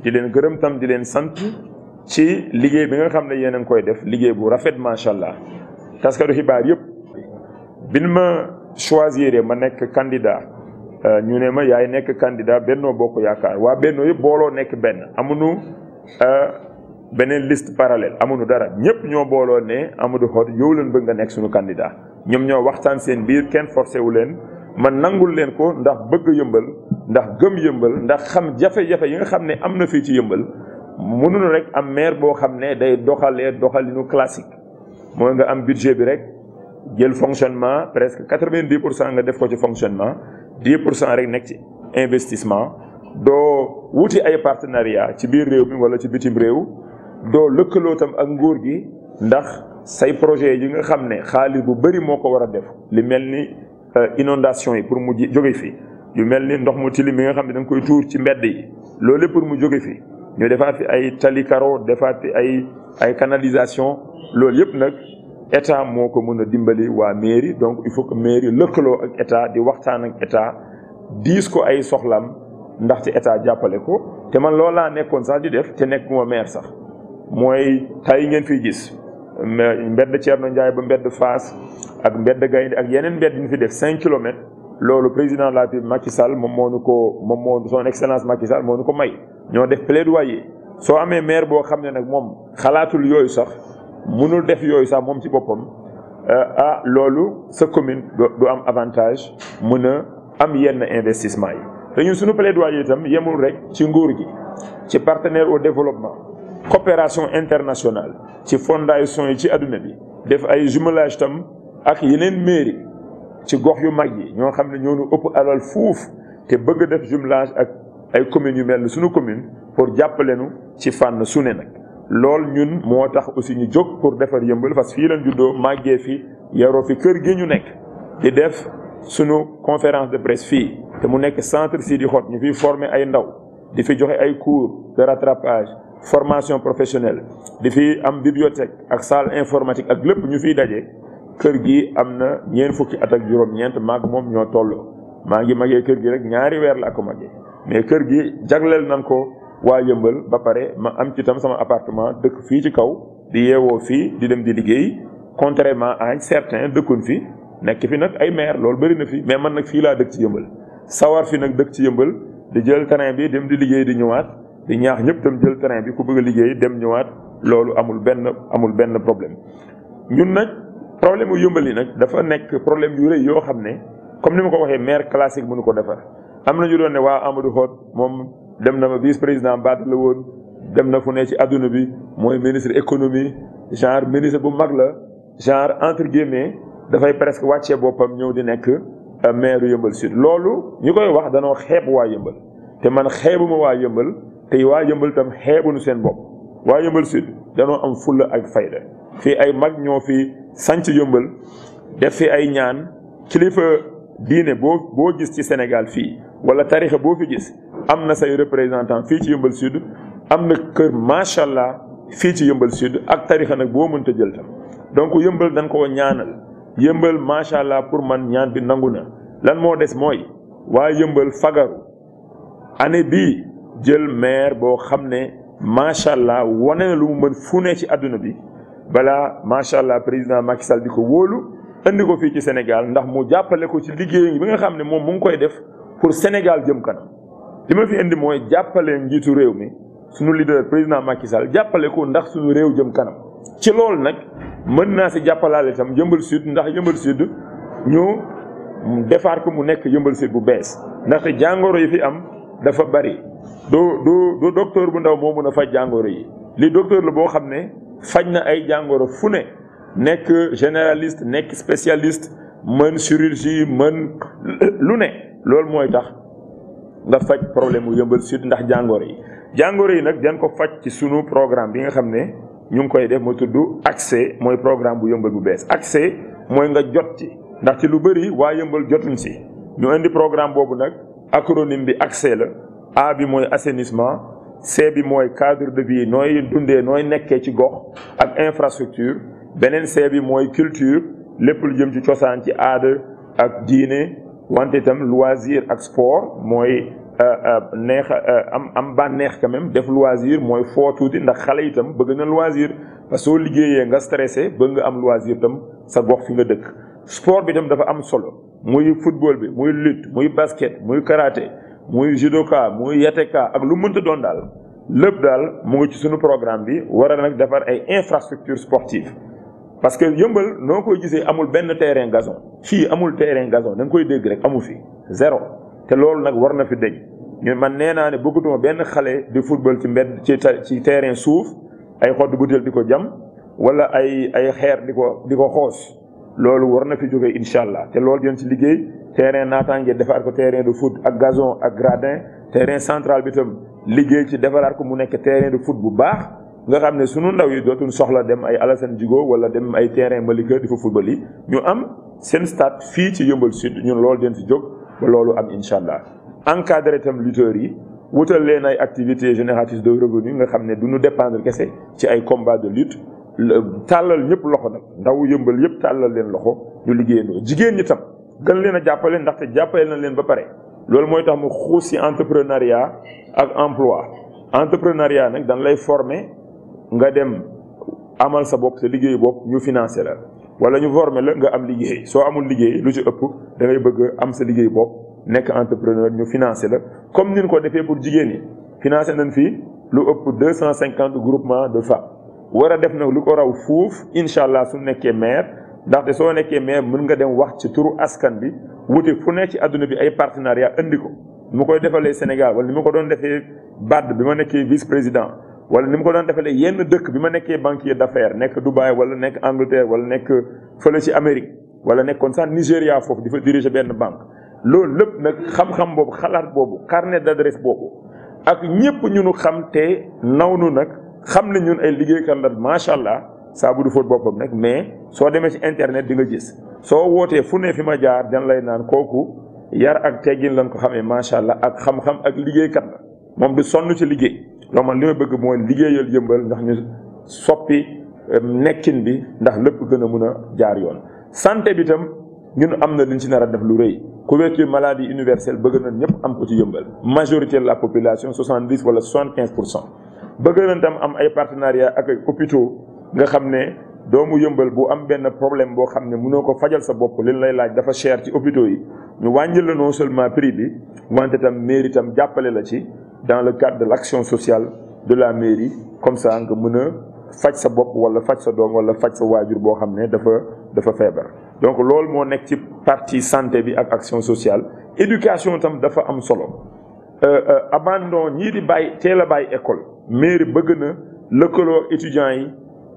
di leen gërëm tam di leen sant ci liggéey bi nga xam ne yéen a ngi koy def liggéey bu rafet macha allah taskatu xibaar yëpp bin ma choisir ma nekk candidat ñu ne ma yaay nekk candidat Benno Bokk Yaakaar waa Benno yëpp booloo nekk benn amuñu beneen liste parallèle amuñu dara ñëpp ñoo booloo ne Amadou Hott yow leen bëgg nga nekk suñu candidat ñoom ñoo waxtaan seen biir kenn forcé wu leen man nangul leen ko ndax bëgg yëmbal ndax gëm yëmbal ndax xam jafe-jafe yi nga xam ne am na fii ci yëmbal mënuñu rek am maire boo xam ne day doxalinu classique mooy nga am budget bi rek jël fonctionnement presque 90% nga def ko ci fonctionnement 10% rek nekk ci investissement doo wuti ay partenariat ci biir réew mi wala ci bitim réew doo lëkkaloo tam ak nguur gi ndax say projet yi nga xam ne xaalis bu bëri moo ko war a def li mel ni inondation yi pour mu jóge fi yu mel ni ndox mu tilim mi nga xam ne da nga koy tuur ci mbedd yi loolu lépp pour mu jóge fi ñu defaat fi ay tali karo defaat fi ay canalisation loolu yëpp nag état moo ko mën a dimbali waa mairie donc il faut que mairie lëkkaloo ak état di waxtaan ak état diis ko ay soxlam ndaxte état jàppale ko te man loolu laa nekkoon sax di def te nekk ma maire sax mooy tay ngeen fiy gis mbedd Thierno Ndiaye ba mbedd Fass ak mbedd Gaynde ak yeneen mbedd ñu fi def 5 kilomètres loolu président de la République Macky Sall moom moo son excellence Macky Sall moo nu ko may ñoo def plaidoyer soo amee maire boo xam ne nag moom xalaatul yooyu sax mënul def yooyu sax moom ci boppam loolu sa commune du am avantage mën a am yenn investissement yi te ñun suñu plaidoyer itam yemul rek ci nguur gi ci partenaire au développement coopération internationale ci fondation yi ci adduna bi def ay jumelage tam ak yeneen mairie ci gox yu mag yi ñoo xam ne ñoo ñu ëpp alal fuuf te bëgg def jumelage ak ay communes yu mel ni suñu commune pour jàppale nu ci fànn su ne nag loolu ñun moo tax aussi ñu jóg pour defar yëmbal parce que fii lañ juddoo màggee fi yaroo fi kër gi ñu nekk di def suñu conférence de presse fii te mu nekk centre Sidi Hott ñu fiy former ay ndaw di fi joxe ay cours de rattrapage formation professionnelle di fi am bibliothèque ak salle informatique ak lépp ñu fiy daje kër gi am na ñeent fukki at ak juróom-ñeent maag moom ñoo tolloo maa ngi magee kër gi rek ñaari weer la ko magee mais kër gi jagleel nan ko waa yëmbal ba pare ma am ci tam sama appartement dëkk fii ci kaw di yeewoo fii di dem di liggéey contrairement à certains dëkkuñ fi nekk fi nag ay maire loolu bëri na fi mais man nag fii laa dëkk ci yëmbal sawar fi nag dëkk ci yëmbal di jël train bi dem di liggéey di ñëwaat di ñaax ñëpp tam jël train bi ku bëgg a liggéey dem ñëwaat loolu amul benn problème ñun nag problème yu yëmbal yi nag dafa nekk problème yu rëy yoo xam ne comme ni ma ko waxee maire classique mënu ko defar am na ñu doon ne waa Amadou Hott moom dem na ma vice président baat la woon dem na fu ne ci adduna bi mooy ministre économie genre ministre bu mag la genre entre guillemets dafay presque wàccee boppam ñëw di nekk maire yëmbal sud loolu ñu koy wax danoo xeeb waa yëmbal te man xeebuma waa yëmbal te waa yëmbal tam xeebuñu seen bopp waa yëmbal sud danoo am fulla ak fayda fii ay mag ñoo fi sanc yëmbal def fi ay ñaan kilifa diine boo gis ci Sénégal fii wala tarixa boo fi gis am na say représentant fii ci yëmbal sud am na kër macha allah fii ci yëmbal sud ak tarixa nag boo mënta jël tam donc yëmbal dañ koo ñaanal yëmbal macha allah pour man ñaan bi nangu na lan moo des mooy waa yëmbal fagaru année bii jël maire boo xam ne macha allah wane na lu mu mën fu ne ci adduna bi balaa macha allah président Macky Sall di ko wóolu andi ko fii ci Sénégal ndax mu jàppale ko ci liggéey bi nga xam ne moom mu ngi koy def pour Sénégal jëm kanam li ma fi indi mooy jàppale njiitu réew mi suñu leader président Macky Sall jàppale ko ndax suñu réew jëm kanam ci loolu nag mën naa si jàppalaale itam yëmbal sud ndax yëmbal sud ñu defaat ko mu nekk yëmbal sud bu bees ndaxte jàngoro yi fi am dafa bari du docteur bu ndaw moo mën a faj jàngoro yi li docteur la boo xam ne faj na ay jàngoro fu ne nekk généraliste nekk spécialiste mën chirurgie mën lu ne loolu mooy tax nga faj problème mu yëmbal sud ndax jàngoro yi nag dañ ko faj ci sunu programme bi nga xam ne ñu ngi koy def ma tudd accès mooy programme bu yëmbal bu bees accès mooy nga jot ci ndax ci lu bëri waa yëmbal jotuñ si ñu indi programme boobu nag acronyme bi accès la A bi mooy assainissement C bi mooy cadre de vie nooy dundee nooy nekkee ci gox ak infrastructure beneen C bi mooy culture lépp lu jëm ci cosaan ci aada ak diine wante itam loisir ak sport mooy neex am bànneex quand même def loisir mooy foo tuuti ndax xale itam bëgg na loisir parce que soo liggéeyee nga stressé bëgg nga am loisir itam sa gox fi nga dëkk. sport bi itam dafa am solo muy football bi muy lutte muy basket muy karaté muy judoka muy yateka ak lu mënta doon daal lépp daal mu ngi ci suñu programme bi war a nag defar ay infrastructures sportives. parce que yëmbal noo koy gisee amul benn terrain gazon fii amul terrain gazon da nga koy dégg rek amu fi zéro te loolu nag war na fi deñ ñu man nee naa ne bëggatuma benn xale di football ci mbedd ci terrain suuf ay xodd butéel di ko jam wala ay xeer di ko xoos loolu war na fi jógee incha allah te loolu dinañ ci liggéey terrain naataange defar ko terrain de foot ak gazon ak gradin terrain central bi tam liggéey ci defaraat ko mu nekk terrain de foot bu baax nga xam ne sunu ndaw yi dootuñ soxla dem ay Alassane Djigo wala dem ay terrain Malika di fa football yi ñu am seen stade fii ci Yeumbeul Sud ñun loolu dinañ ci jóg ba loolu am incha allah encadré itam lutteurs yi wutal leen ay activités génératrices de revenus nga xam ne du ñu dépendre kese ci ay combats de lutte tàllal ñëpp loxo nag ndaw Yeumbeul yëpp tàllal leen loxo ñu liggéeyandoo jigéen ñi tam gën leen a jàppale ndaxte jàppale na leen ba pare loolu mooy tax mu xuus ci entrepreneuriat ak emploi entrepreneuriat nag dañ lay former nga dem amal sa bopp sa liggéey bopp ñu financer la wala ñu former la nga am liggéey soo amul liggéey lu ci ëpp da ngay bëgg am sa liggéey bopp nekk entrepreneur ñu financer la comme ni ñu ko defee pour jigéen ñi financer nañ fii lu ëpp 250 groupements de femmes war a def nag lu ko raw fuuf incha allah su nekkee maire ndaxte soo nekkee maire mën nga dem wax ci turu askan bi wuti fu nekk ci àdduna bi ay partenariat indi ko ni ma koy defalee Sénégal wala ni ma ko doon defee BAD bi ma nekkee vice président wala ni ma ko doon defalee yenn dëkk bi ma nekkee banquier d'affaires nekk Dubaï wala nekk Angleterre wala nekk fële ci Amérique wala nekkoon sax Nigéria foofu di fa diriger benn banque loolu lépp nag xam-xam boobu xalaat boobu carnet d'adresse boobu ak ñëpp ñu nu xam te naw nu nag xam ne ñun ay liggéeykat la macha allah saa bu du fóot boppam nag mais soo demee ci internet di nga gis soo wootee fu ne fi ma jaar dan lay naan kooku yar ak teggin lañ ko xamee macha allah ak xam-xam ak liggéeykat la moom du sonn ci liggéey. donc man li ma bëgg mooy liggéeyal Yeumbeul ndax ñu soppi nekkin bi ndax lépp gën a mën a jaar yoon. santé bi tam ñun am na luñ ci nar a def lu rëy couverture maladie universelle bëgg na ñëpp am ko ci Yeumbeul majorité de la population 70 wala 75%. bëgg nañ tam am ay partenariat ak ay hôpitaux nga xam ne doomu Yeumbeul bu am benn problème boo xam ne mënoo ko fajal sa bopp leen lay laaj dafa cher ci hôpitaux yi ñu wàññil la non seulement prix bi wante tam mairie tam jàppale la ci dans le cadre de l'action sociale de la mairie comme ça nga mën a faj sa bopp wala faj sa doom wala faj sa waajur boo xam ne dafa feebar. donc loolu moo nekk ci partie santé bi ak action sociale éducation tam dafa am solo abandon ñii di bàyyi teel a bàyyi école mairie bëgg na lëkkaloo étudiants yi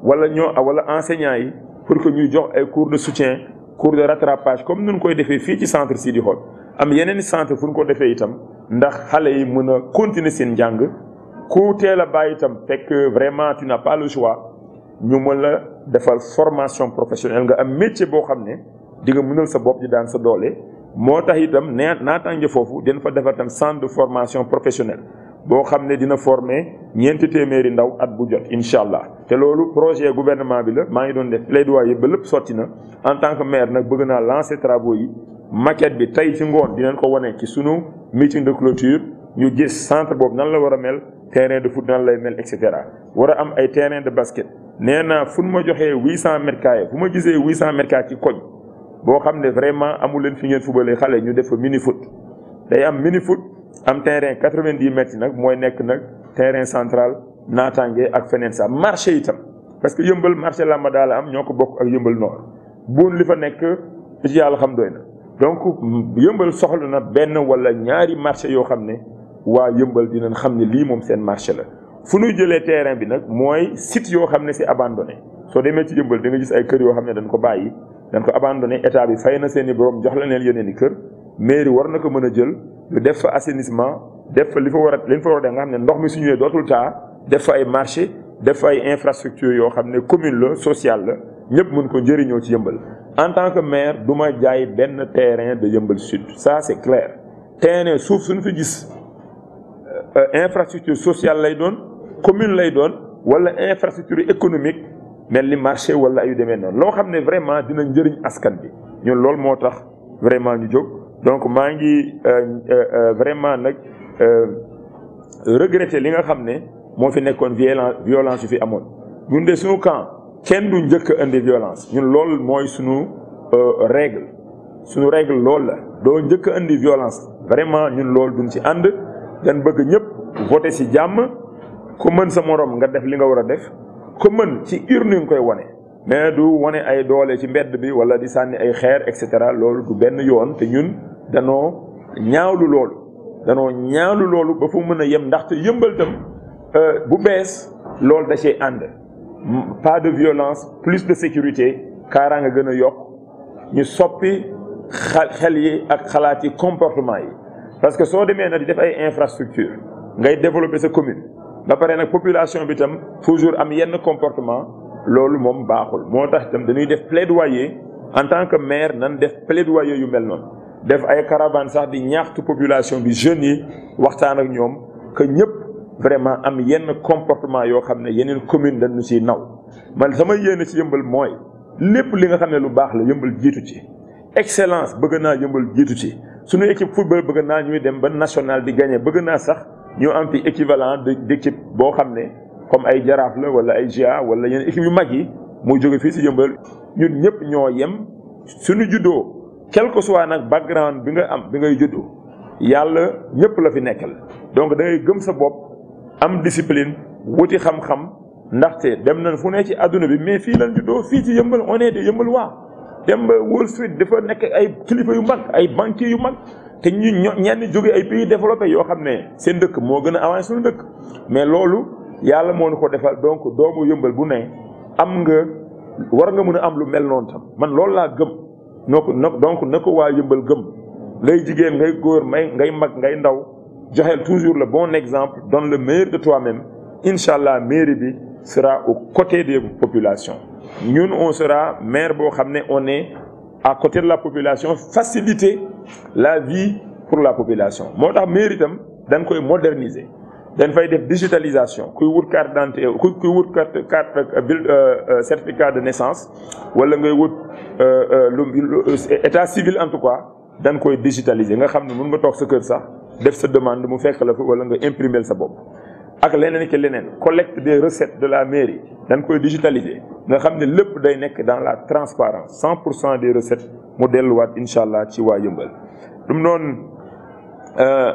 wala enseignants yi pour que ñuy jox ay cours de soutien cours de rattrapage comme nun koy defee fii ci centre Sidi Hott am yeneen centre fu ñu ko defee itam ndax xale yi mën a continuer seen njàng ku teel a bàyyi itam fekk vraiment tu n'as pas le choix ñu mën la defal formation professionnelle nga am métier boo xam ne di nga mënal sa bopp di daan sa doole moo tax itam naataange foofu dina fa defar tam centre de formation professionnelle boo xam ne dina former 400 ndaw at bu jot incha allah te loolu projet gouvernement bi la maa ngi doon def plaidoyer ba lépp sotti na en tant que maire nag bëgg naa lancer travaux yi maquette bi tey ci ngoon dinañ ko wane ci sunu meeting de clôture ñu gis centre boobu nan la war a mel terrain de foot nan lay mel et cetera war a am ay terrain de basket nee naa fu ma joxee 800 mètres carrés fu ma gisee 800 mètres carrés ci koñ boo xam ne vraiment amul leen fi ngeen fubalee xale ñu def fa mini foot day am mini foot am terrain 90 mètres nag mooy nekk nag terrain central naataange ak feneen sax marché itam parce que Yeumbeul marché lamba daala am ñoo ko bokk ak Yeumbeul Nord buun li fa nekk ci yàlla xam doy na donc Yeumbeul soxla na benn wala ñaari marché yoo xam ne waa Yeumbeul dinañ xam ne lii moom seen marché la fu ñuy jëlee terrain bi nag mooy site yoo xam ne c'est abandonné soo demee ci Yeumbeul da nga gis ay kër yoo xam ne dañ ko bàyyi dañ ko abandonné état bi fay na seen i borom jox la leen yeneen i kër mairie war na ko mën a jël ñu def fa assainissement def fa li fa war a def nga xam ne ndox mi su ñëwee dootul taa def fa ay marché def fa ay infrastructure yoo xam ne commune la sociale la ñëpp mën ko njëriñoo ci Yeumbeul en tant que maire du ma jaay benn terrain de Yeumbeul Sud ça c'est clair terrain suuf suñu fi gis infrastructure sociale lay doon commune lay doon wala infrastructure économique mel ni marché wala ayu demee noonu loo xam ne vraiment dina njëriñ askan bi ñun loolu moo tax vraiment ñu jóg donc maa ngi vraiment nag regretter li nga xam ne moo fi nekkoon violence yu fi amoon ñun de suñu camp kenn du njëkk a indi violence ñun loolu mooy suñu règle loolu la doo njëkk a indi violence vraiment ñun loolu duñ ci ànd dañ bëgg ñëpp voter ci jàmm ku mën sa morom nga def li nga war a def ku mën ci urne nga koy wane mais du wane ay doole ci mbedd bi wala di sànni ay xeer et cetera loolu du benn yoon te ñun danoo ñaawlu loolu ba fu mën a yem ndaxte yëmbal tam bu bees loolu da cee ànd pas de violence plus de sécurité kaaraanga gën a yokk ñu soppi xel yi ak xalaat yi comportement yi parce que soo demee na di def ay infrastructure ngay développer sa commune ba pare nag population bi tam toujours am yenn comportement loolu moom baaxul moo tax itam dañuy def plaidoyer en tant que maire nan def plaidoyer yu mel noonu def ay caravane sax di ñaaxtu population bi jeunes yi waxtaan ak ñoom que ñëpp vraiment am yenn comportement yoo xam ne yeneen commune dañu ci naw man sama yéene ci yëmbal mooy lépp li nga xam ne lu baax la yëmbal jiitu ci excellence bëgg naa yëmbal jiitu ci suñu équipe football bëgg naa ñuy dem ba national di gagner bëgg naa sax ñu am fi équivalent d'équipe boo xam ne comme ay Jaraaf la wala ay GA wala yeneen équipe yu mag yi muy jóge fii ci yëmbal ñun ñëpp ñoo yem suñu juddoo quel que soit nag background bi nga am bi ngay juddoo yàlla ñëpp la fi nekkal donc da ngay gëm sa bopp am discipline wuti xam-xam ndaxte dem nañ fu ne ci adduna bi mais fii lañ juddoo fii ci yëmbal on est de yëmbal waa dem ba Wall Street dafa nekk ay kilifa yu mag ay banquiers yu mag te ñenn jóge ay pays développés yoo xam ne seen dëkk moo gën a avancé suñu dëkk mais loolu yàlla moo ñu ko defal donc doomu yëmbal bu ne am nga war nga mën a am lu mel noonu tam man loolu laa gëm donc na ko waa yëmbal gëm ngay jigéen ngay góor ngay mag ngay ndaw joxeel toujours le bon exemple donne le meilleur de toi-même inchallah mairie bi sera aux côtés des populations ñun on sera maire boo xam ne on est à côté de la population faciliter la vie pour la population moo tax mairie itam dañ koy moderniser dañ fay def digitalisation kuy wut carte d'identité kuy wut carte certificat de naissance wala ngay wut état civil en tout cas dañ koy digitaliser nga xam ne mën nga toog sa kër sax def sa demande mu fekk la fa wala nga imprimer sa bopp ak leneen ki leneen collecte des recettes de la mairie dañ koy digitaliser nga xam ne lépp day nekk dans la transparence 100% des recettes mu delluwaat incha allah ci waa yëmbal dum noonu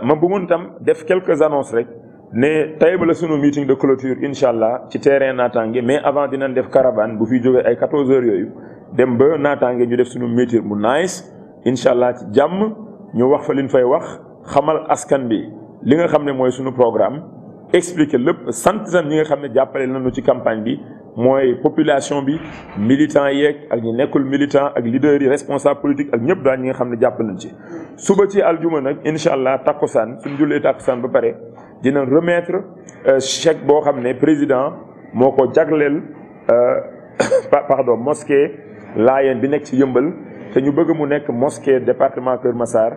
ma bëggoon tam def quelques annonces rek ne tey ba la sunu meeting de clôture incha allah ci terrain naataange mais avant dinañ def caravane bu fi jógee ay 14 heures yooyu dem ba naataange ñu def sunu meeting mu nice incha allah ci jàmm ñu wax fa liñ fay wax xamal askan bi li nga xam ne mooy sunu programme expliquer lépp sant tam ñi nga xam ne jàppale nañu ci campagne bi mooy population bi militants yeeg ak ñi nekkul militant ak leaders yi responsable politique ak ñëpp daal ñi nga xam ne jàpp nañ ci. suba ci aljuma nag incha allah takkusaan suñu jullee takkusaan ba pare dina remettre chèque boo xam ne président moo ko jagleel mosquée Laayeen bi nekk ci yëmbal te ñu bëgg mu nekk mosquée département Kër Massar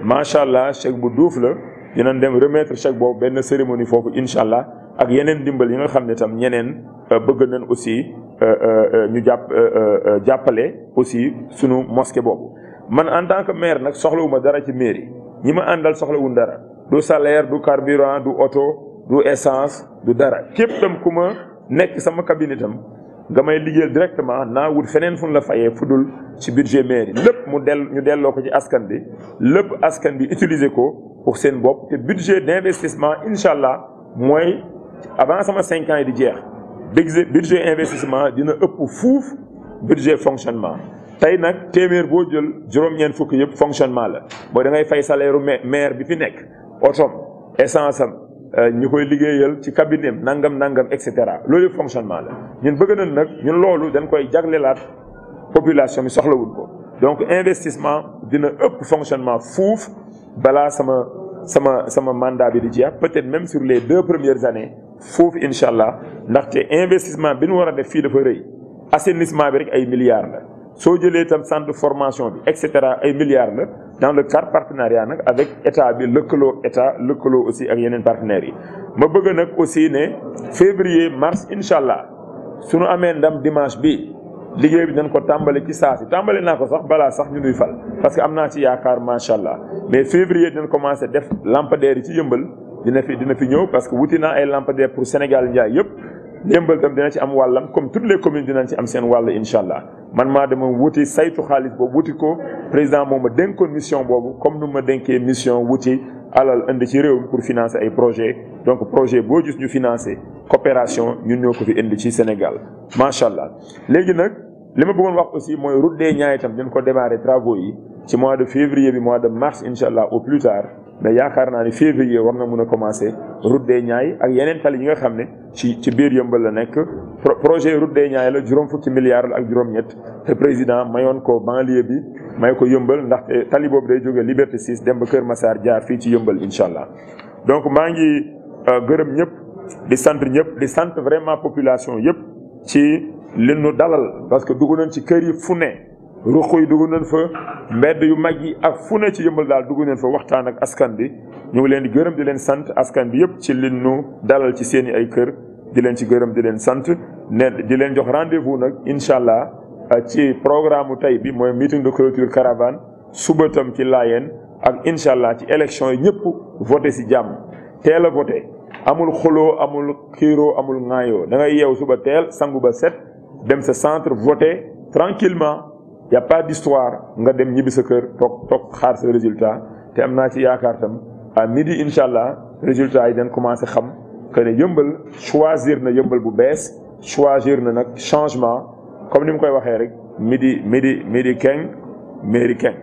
macha allah chèque bu duuf la. dinañ dem remettre chèque boobu benn cérémonie foofu incha allah ak yeneen dimbal yi nga xam ne tam ñeneen bëgg nañ aussi ñu jàppale aussi sunu mosquée boobu. man en tant que maire nag soxlawuma dara ci mairie ñi ma àndal soxlawuñ dara du salaire du carburant du oto du essence du dara képp tam ku ma nekk sama cabinet tam nga may liggéeyal directement naa wut feneen fu ñu la fayee fudul ci budget mairie lépp ñu delloo ko ci askan bi lépp askan bi utiliser ko. pour seen bopp te budget d'investissement incha allah mooy avant sama 5 ans yi di jeex budget investissement dina ëpp fuuf budget fonctionnement tey nag téeméer boo jël juróom-ñeent fukk yëpp fonctionnement la mooy da ngay fay salaire maire bi fi nekk otom essence am ñu koy liggéeyal ci cabinet nangam et cetera loolu yëpp fonctionnement la ñun bëgg nañ nag ñun loolu dañ koy jaglelaat population bi soxlawul ko donc investissement dina ëpp fonctionnement fuuf balaa sama mandat bi di jeex peut-être même sur les 2 premières années foofu incha allah ndaxte investissement bi ñu war a def fii dafa rëy assainissement bi rek ay milliards la soo jëlee itam centre de formation bi et cetera ay milliards la dans le cadre partenariat nag avec état bi lëkkaloo aussi ak yeneen partenaires yi. ma bëgg nag aussi ne février mars incha allah su ñu amee ndam dimanche bi liggéey bi dañ ko tàmbali ci saa si tàmbali naa ko sax balaa sax ñu nuy fal parce que am naa ci yaakaar macha allah mais février dinañ commencé def lampadaire yi ci yëmbal dina fi ñëw parce que wuti naa ay lampadaire pour Sénégal njaay yëpp yëmbal tam dina ci am wàllam comme toutes les communes dinañ ci am seen wàll incha allah man maa dama wuti saytu xaalis boobu wuti ko président moom ma dénkoon mission boobu comme nu ma dénkee mission wuti alal indi ci réew mi pour financer ay projet donc projet boo gis ñu financer coopération ñun ñoo ko fi indi ci Sénégal macha allah. léegi nag li ma bëggoon wax aussi mooy route des Niayes itam dañ ko démarrer travaux yi ci mois de février bi mois de mars incha allah au plus tard mais yaakaar naa ni février war na mun a commencer route des Niayes ak yeneen tali yi nga xam ne ci biir yëmbal la nekk projet route des Niayes la juróom fukki milliards la ak juróom-ñett te président mayoon ko banlieue bi may ko yëmbal ndaxte tali boobu day jógee Liberté 6 dem ba Kër Massar jaar fii ci yëmbal incha allah donc maa ngi gërëm ñëpp di sant ñëpp di sant vraiment population yëpp ci li nu dalal parce que dugg nañ ci kër yi fu ne ruq yi dugg nañ fa mbedd yu mag yi ak fu ne ci yëmbal daal dugg nañ fa waxtaan ak askan bi ñu ngi leen di gërëm di leen sant askan bi yëpp ci li nu dalal ci seeni ay kër di leen ci gërëm di leen sant ne di leen jox rendez-vous nag incha allah ci programme tey bi mooy meeting de clôture caravane suba tam ci Layeen ak incha allah ci élection yi ñëpp voté si jàmm teel a voté amul xuloo amul xiiroo amul ŋaayoo da ngay yeew suba teel sangu ba set dem sa centre voté tranquillement y a pas d'histoire nga dem ñibbi sa kër toog xaar sa résultat te am naa ci yaakaar tam à midi incha allah résultat yi dañ commencé xam que ne yëmbal choisir na yëmbal bu bees choisir na nag changement comme ni mu koy waxee rek midi keng mairie keng